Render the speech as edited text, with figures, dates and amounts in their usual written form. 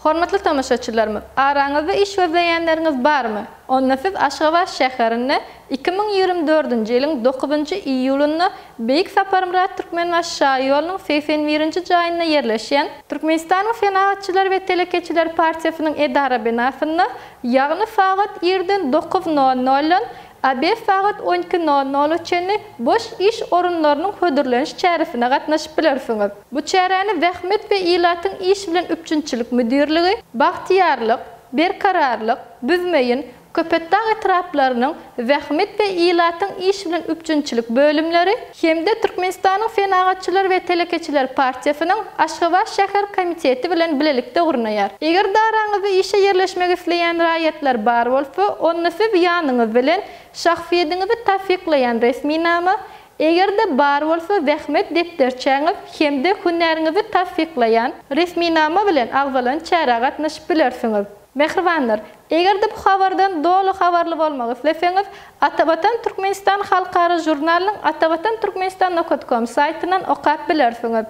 Hormatly tomaşaçylarymyz, araňyzda iş gözleýänleriňiz barmy? Onda siz Aşgabat şäherinde 2024-nji ýylyň dokuzynjy iýulynda Beýik Saparmyrat Türkmenbaşy şaýolunyň 81-nji jaýynda ýerleşýän Türkmenistanyň Senagatçylar we telekeçiler partiýasynyň edara binasynda, ýagny sagat irden dokuz nol noldan Obed sagat on iki nol nola çenli boş iş orunlarynyň hödürleniş çäresine gatnaşyp bilersiňiz. Bu çäräni Zähmet we ilatyň iş bilen üpjünçilik müdirligi, Bagtyýarlyk, Berkararlyk, Büzmeýin, Köpetdag etraplarynyň Zähmet we ilatyň iş bilen üpjünçilik bölümleri hem-de Türkmenistanyň Senagatçylar we telekeçiler partiýasynyň Aşgabat şäher komiteti bilen bilelikde gurnaýar. Eger-de araňyzda işe ýerleşmek isleýän raýatlar bar bolsa, onda siz ýanyňyz bilen şahsyýetiňizi tassyklaýan resminama, eger-de bar bolsa zähmet depderçäňiz hem-de hünäriňizi tassyklaýan resminama bilen agzalan çärä gatnaşyp bilersiňiz. Mähribanlar, eger-de bu habardan doly habarly bolmak isleseňiz, Atavatan Türkmenistan halkara žurnalynyň atavatanturkmenistan nokat kom saýtyndan okap bilersiňiz.